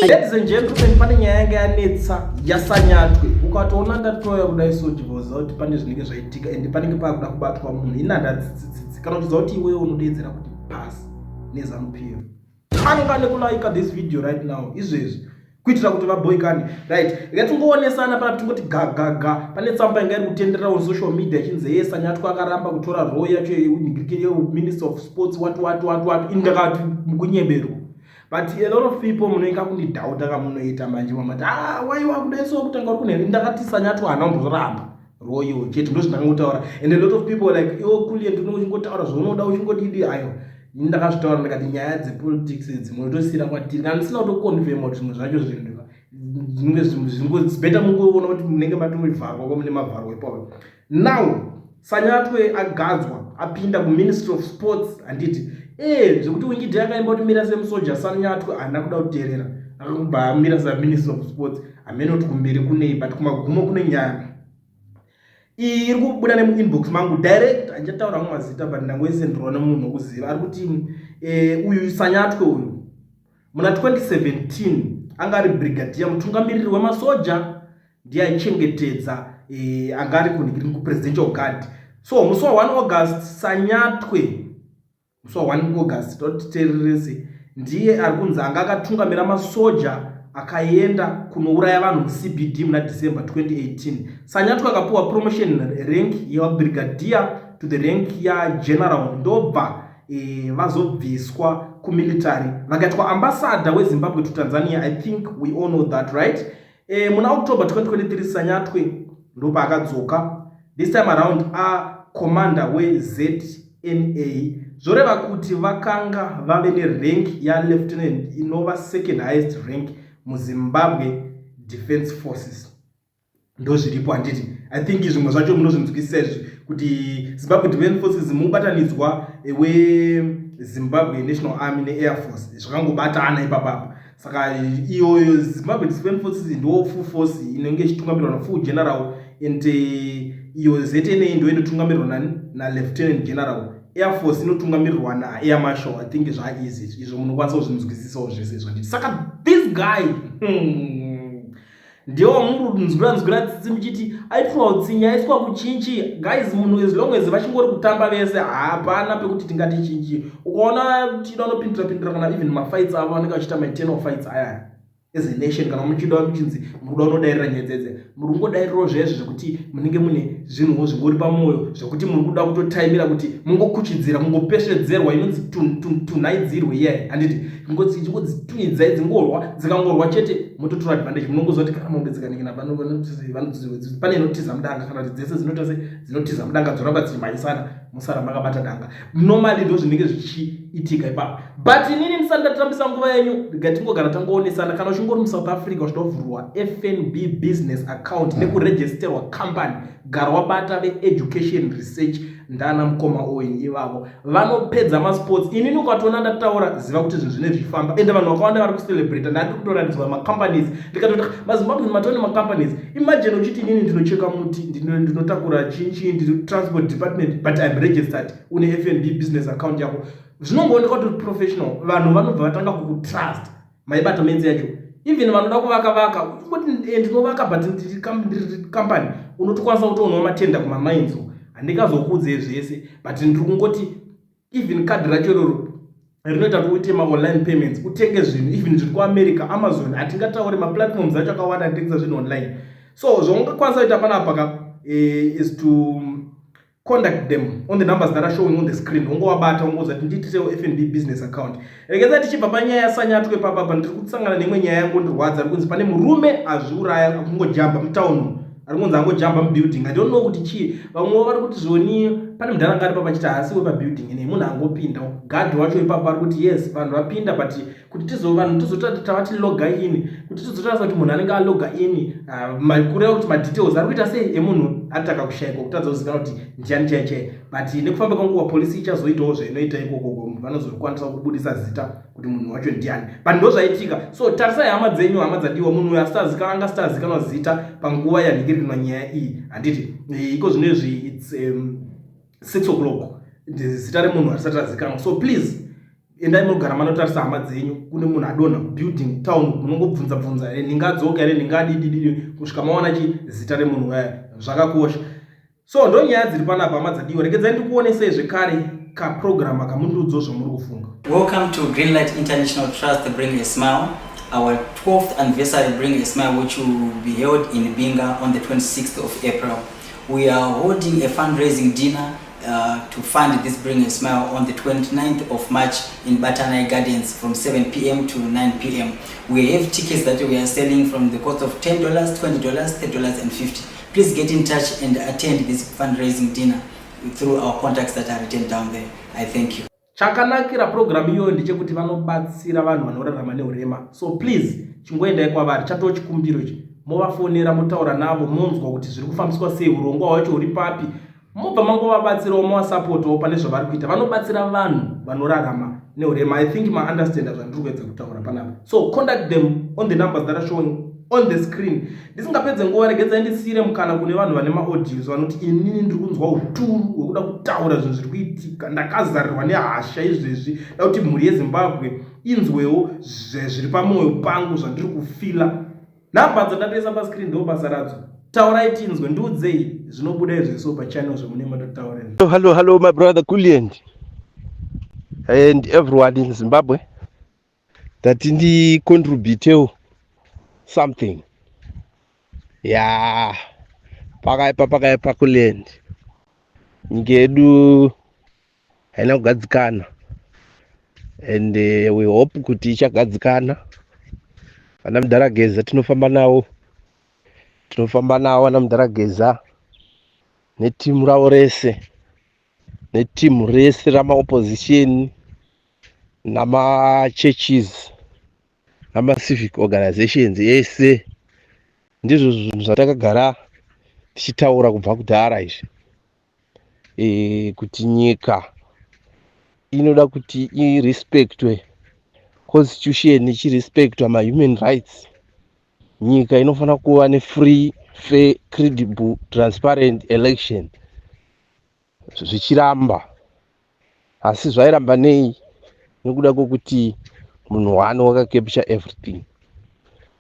Ladies and gentlemen, pane nyaya yanga yanetsa yaSanyatwe. Ukatoona ndatoya kudai so, chibvoza kuti pane zvinenge zvaitika ende panenge paakuda kubatwa munhu. Ini handadzidzidzi kana uchiziva kuti iwewe unodeedzera kuti pasi neZANU PF, tanga nekulaika this video right now, izvezvi, kuitira kuti vaboikane, right? Ngatingoonesana pana, tingoti gagaga. Pane tsamba inga iri kutenderera on social media ichinzi, "Ye, Sanyatwe akaramba kutora role yacho yeminister of sports," what what what what. Ini ndakati mukunyeberwa, but a lot of people munoinga kundidhauta kamunoita manje, mamati, "Ah, waiwa kudai so kutanga uri kunhe." Ndakati Sanyatwe haana kumbozoramba role chete, ndo zvindangotaura. And a lot of people like, "Iwo Kulie, ndinochingotaura zvaunoda uchingodidi." Ayo, ini ndakazvitaura, ndikati nyaya dzepolitics idzi munotosiyira kwatiri. Kana ndisina kutoconfirma kuti zvimwe zvacho zvinhu zvinenge better, mungoona kuti munenge matovharwa kwamune mavharwa ipapo. Now Sanyatwe agadzwa, apinda kuMinistry of Sports, handiti? Zvekuti Winky D akaimba kuti "Mira semusoja", Sanyatwe haana kuda kuteerera, akangobva amira saMinister of Sports. Hamene kuti kumberi kunei, but kumagumo kune nyaya iyi iri kubuda nemuinbox mangu direct. Handichataura hangu mazita, but ndangoisenderwa nemunhu wekuziva. Ari kuti uyu Sanyatwe uyu muna 2017 anga ari brigadier, mutungamiriri wemasoja, ndiye aichengetedza, anga ari kupresidential guard. So musi wa1 August, Sanyatwe, musi wa1 August, totitererese, ndiye ari kunzi anga akatungamira masoja akaenda kunouraya vanhu muCBD muna December 2018. Sanyatwe akapiwa promotion rank yebrigadier to the rank yageneral, ndobva vazobviswa kumilitary, vakaitwa ambassador weZimbabwe to Tanzania. I think we all know that, right? Muna October 2023 Sanyatwe ndopaakadzoka, this time around acommander weZNA. Zvoreva kuti vakanga vave nerank yalieutenant, inova second highest rank muZimbabwe Defense Forces. Ndo zviripo, handiti? I think zvimwe zvacho munozvinzwisisa izvi, kuti Zimbabwe Defense Forces mubatanidzwa weZimbabwe National Army neAir Force, zvakangobatana ipapapo. Saka iyo Zimbabwe Defense Forces ndo full force inenge ichitungamirirwa nafull general, and iyo ZNA ndo inotungamirirwa nalieutenant general. Air Force inotungamirirwa naair marshal. I think zvaeasy izvo, munokwanisa kuzvinzwisisawo zvese izvo, handiti? Saka this guy, ndiwo muri nzwira tsitsi muchiti aitwa utsinye, aiswa kuchinchi. Guys, munhu as long as vachingori kutamba vese, hapana pekuti tingati chinchi. Ukaona chida unopindura pindura, kana even mafights avo vanenge vachiita maeternal fights ayaya as a nation, kana muchida muchinzi muri kuda unodairira nyaya dzedze, muri kungodairirawo zvezvo zvekuti munenge mune zvinhuwo zvingori pamwoyo, zvekuti muri kuda kutotaimira kuti mungokuchidzira, mungopesvedzerwa, inonzi tunhaidzirwe iyai, handiti? Chingodzitunidzai, dzingorwa, dzikangorwa chete mototora advantage. Munongoziva kuti kana mombe dzikaningina pane inotiza mudanga, kana kuti dzese dzinoita se dzinotiza mudanga, dzoramba dzichimhanyisana, musara makabata danga. Normally ndo zvinenge zvichiitika ipapo. But inini ndisati ndatambisa nguva yenyu, ngatingogara tangoonesana. Kana uchingori muSouth Africa uchida kuvhurwa FNB business account nekuregisterwa company, gara wabata veEducation Research, ndana mukoma Owen ivavo vanopedza masports. Inini ukatoona ndataura, ziva kuti zvinhu zvine zvichifamba, ende vanhu vakawanda vari kucelebrata. Ndandiri kutoratidzwa macompanies, ndikatoti maZimbabwe matone macompanies. Imagine uchiti, "Inini ndinocheka muti, ndinotakura chinchi, ndiri transport department, but I'm registered." Une FNB business account yako, zvinongooneka kuti professional. Vanhu vanobva vatanga kukutrust. Maibata menzi yacho, even vanoda kuvaka vaka, kuti "Ndinovaka, but ndiri company," unotokwanisa kutoonawo matenda kumamines. Handingazokuudzei zvese, but ndiri kungoti even kadhi racho iroro rinoita kuti uite maonline payments, utenge zvinhu even zviri kuAmerica, Amazon. Hatingatauri maplatforms acho akawanda anotengesa zvinhu online. So zvaungakwanisa kuita panapa ka is to contact them on the numbers that are showing on the screen. Ungowabata, ungoza kuti, "Ndiitirewo FNB business account." Regedza tichibva panyaya yaSanyatwe papapa, ndiri kusangana neimwe nyaya yangondirwadza. Ari kunzi pane murume azviuraya, akungojamba mutauni. Ari kunzi angojamba mubuilding. I don't know kuti chii. Vamwewo vari kuti zvoni pane mudhara anga ari papa achiti haasi wepabuilding ine, munhu angopinda. Gadhi wacho ipapo ari kuti yes, vanhu vapinda, but kuti tizo vanhu tizotati tavati loga in, kuti tizotarisa kuti munhu anenge aloga in, kureva kuti madetails ari kuita sei emunhu ataka kushayikwa, kutadza kuzivikanwa kuti ndiani chai chai. But nekufamba kwenguva polisi ichazoitawo zvainoita ikokoko, vanozokwanisa kubudisa zita kuti munhu wacho ndiani. But ndo zvaitika. So tarisai hama dzenyu, hama dzadiwa. Munhu uyu anga asitazikanwa zita panguva yanhingiririnwa nyaya iyi, handiti? Iko zvino izvi it's 6 o'clock, zita remunhu harisati razikanwa. So please Endai munogara manotarisa hama dzenyu. Kune munhu adonha building town, munongobvunza bvunza, ndingadzoka here, ndingadididi, kusvika mawana chi zita remunhu waya. Zvakakosha. So ndo nyaya dziri panapa, hama dzadiwa. Regedzai ndikuonesei zvekare kaprogram akamundiudzo zvamuri kufunga. Welcome to Greenlight International Trust Bring a Smile, our 12th anniversary Bring a Smile, which will be held in Binga on the 26th of April. We are holding a fundraising dinner to fund this Bring a Smile on the 29th of March in Batanai Gardens from 7 p.m. to 9 p.m. We have tickets that we are selling from the cost of $10, $20, $30 and 50. Please get in touch and attend this fundraising dinner through our contacts that are written down there. I thank you. Chakanakira purogiramu iyoyo ndechekuti vanobatsira vanhu vanorarama neurema. So please, chingoendai kwavari, chatoo chikumbiro ichi. Movafonera, motaura navo, monzwa kuti zviri kufambiswa sei, urongwa hwacho huri papi, mobva mangovabatsirawo, movasapotawo pane zvavari kuita. Vanobatsira vanhu vanorarama neurema. I think maunderstanda zvandiri kuedza kutaura panapa. So contact them on the numbers that are showing on the screen. Ndisingapedze nguva, regedzai ndisiyire mukana kune vanhu vane maaudios vanoti, "Inini ndiri kunzwa uturu hwekuda kutaura zvinhu zviri kuitika. Ndakazarirwa nehasha izvezvi, da kuti mhuri yeZimbabwe inzwewo zviri pamwoyo pangu, zvandiri kufeela." Nhamba dzandatoisa pascreen ndo basa radzo. Taurai tinzwe, ndiudzei zvinobuda izveso pachannel zvemune matotaura izvo. Hello, hello, my brother Kulient and everyone in Zimbabwe. That ndicontributewo something. Ya, pakaipa, pakaipa, Kulient. Nyika yedu haina kugadzikana and we hope kuti ichagadzikana. Vana mudhara Geza tinofamba navo, tinofamba navo vana mudhara Geza netimu ravo rese, netimu rese ramaopposition, namachurches, namacivic organizations ese. Ndizvo zvinhu zvatakagara tichitaura kubva kudhara izvi, kuti nyika inoda kuti irespectwe constitution, ichirespectwa mahuman rights. Nyika inofanira kuva nefree, fair, credible, transparent election. Zvichiramba, asi zvairamba nei? Nekuda kwokuti munhu one wakacapture everything: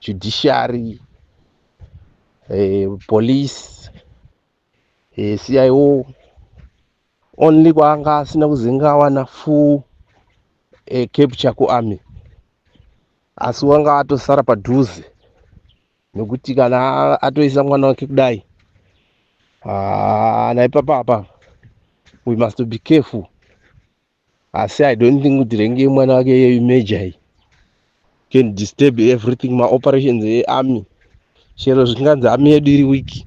judiciary, police, CIO. Only kwaanga asina kuzinga awana full capture kuarmy, asi wanga atosara padhuze, nekuti kana atoisa mwana wake kudai naipapapa, we must be careful. Asi I don't think kuti rank yemwana wake yemajor iyi can disturb everything, maoperations earmy. Chero zvinganzi army yedu iri weak,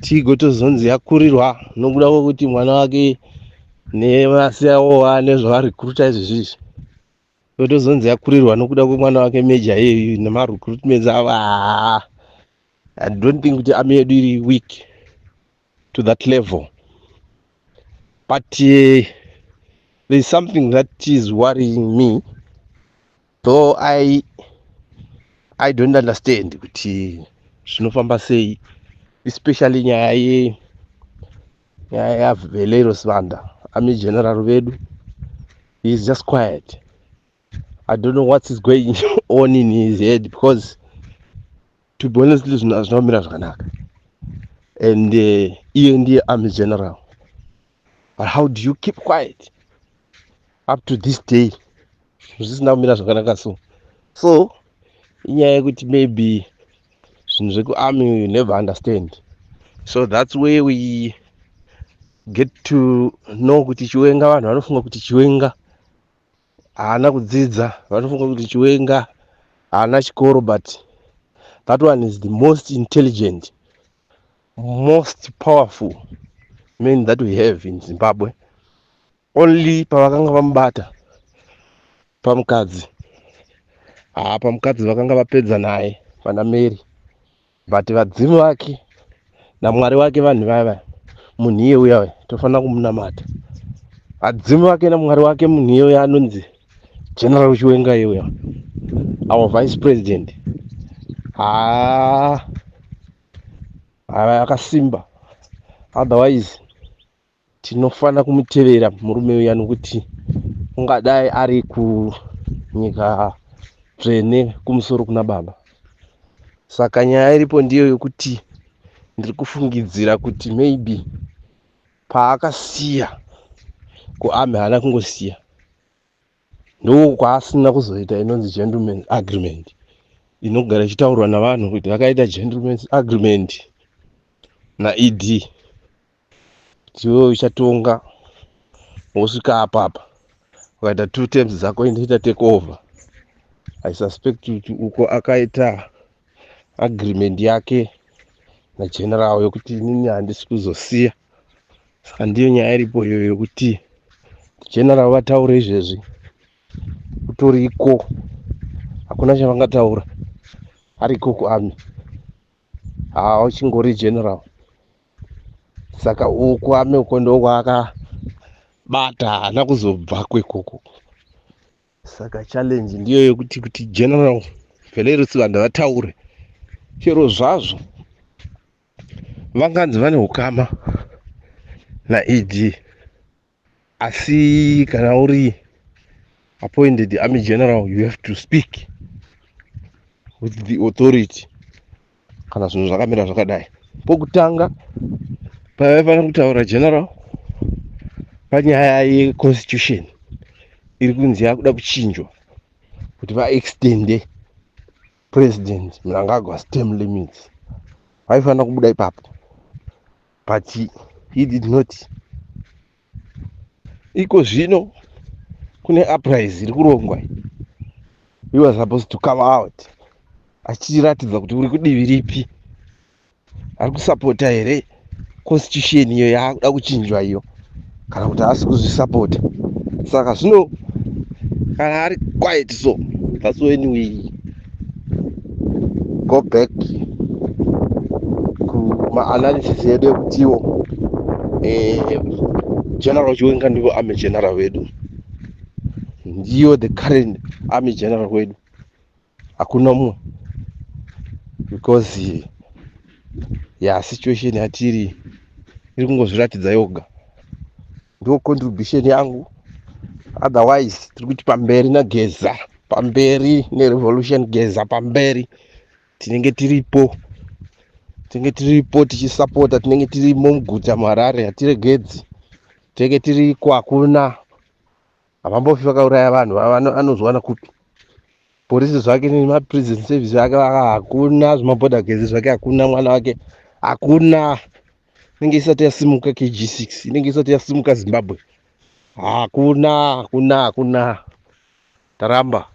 tigotozonzi yakurirwa nokuda kwekuti mwana wake nevasiyawo nezvavarecruita izvezvizvi, totozonzi yakurirwa nokuda kwemwana wake major iyeyu nemarecruitments avo. Haa, I don't think kuti army yedu iri weak to that level. But there is something that is worrying me though. I don't understand kuti zvinofamba sei, especially nyaya ye nyaya yaValero Sibanda, army general vedu. He is just quiet. I don't know what is going on in his head, because to be honestly, zvinhu hazvina kumira zvakanaka. And iye ndiye army general, but how do you keep quiet up to this day zvisina kumira zvakanaka? So inyaya yekuti maybe zvinhu zvekuarmy you never understand. So that's where we get to know kuti Chiwenga, vanhu vanofunga kuti Chiwenga haana kudzidza, vanofunga kuti Chiwenga haana chikoro, but that one is the most intelligent, most powerful man that we have in Zimbabwe. Only pavakanga vamubata pamukadzi, haa, pamukadzi vakanga vapedza naye vana Mary, but vadzimu vake naMwari wake, vanhu vaya, munhu iye uya tofanira kumunamata. Vadzimu vake naMwari wake, munhu iye uya anonzi General Chiwenga iye uya, our vice president, haa, akasimba. Otherwise tinofanira kumutevera murume uya, nokuti Ungadai ari kunyika tsvene kumusoro kuna baba. Saka nyaya iripo ndiyo yokuti ndiri kufungidzira kuti maybe paakasiya kuarmy haana kungosiya, ndokwaasina kuzoita inonzi gentleman's agreement inogara ichitaurwa navanhu kuti vakaita gentleman's agreement naED kuti iwewe uchatonga wosvika apapa, ukaita two terms dzako inoita take over. I suspect kuti uko akaita agreement yake nageneral yokuti inini handisi kuzosiya. Saka ndiyo nyaya iripo iyoyo yokuti general vataure izvezvi kutoriko, hakuna chavangataura, ariko kuarmy, haa, uchingori general. Saka uku army uko ndokwaakabata, haana kuzobva kwekoko. Saka challenge ndiyo yekuti kuti General Valerio Sibanda vataure, chero zvazvo vanganzi vane ukama naED, asi kana uri appointed army general, you have to speak with the authority. Kana zvinhu zvakamira zvakadai, pokutanga pavaifanira kutaura general panyaya yeconstitution iri kunzi yakuda kuchinjwa kuti vaextende President Mnangagwa's term limits, vaifanira kubuda ipapo, but he did not. Iko zvino kune uprise iri kurongwa, he was supposed to come out achiratidza kuti uri kudivi ripi, ari kusapota here constitution iyo yaakuda kuchinjwa iyo kana kuti haasi kuzvisapota. Saka zvino kana ari quiet, so that's when we go back kumaanalysis edu ekutiwo General Chiwenga ndivo army general wedu, ndiyo the current army general wedu, hakuna mumwe, because ya situation yatiri iri kungozviratidza yoga. Ndo contribution yangu. Otherwise tiri kuti pamberi naGeza, pamberi nerevolution, Geza pamberi. Tinenge tiripo, tinenge tiripo tichisapota, tinenge tirimo muguta muHarare, hatiregedzi, tinenge tiriko. Hakuna, havambofi vakauraya vanhu. Anozwana kupi porisi zvake nemaprison service ake? Hakuna zvimabhodha gezi zvake, hakuna mwana wake, hakuna. Inenge isati yasimuka KG6, inenge isati yasimuka Zimbabwe. Hakuna, hakuna, hakuna, taramba.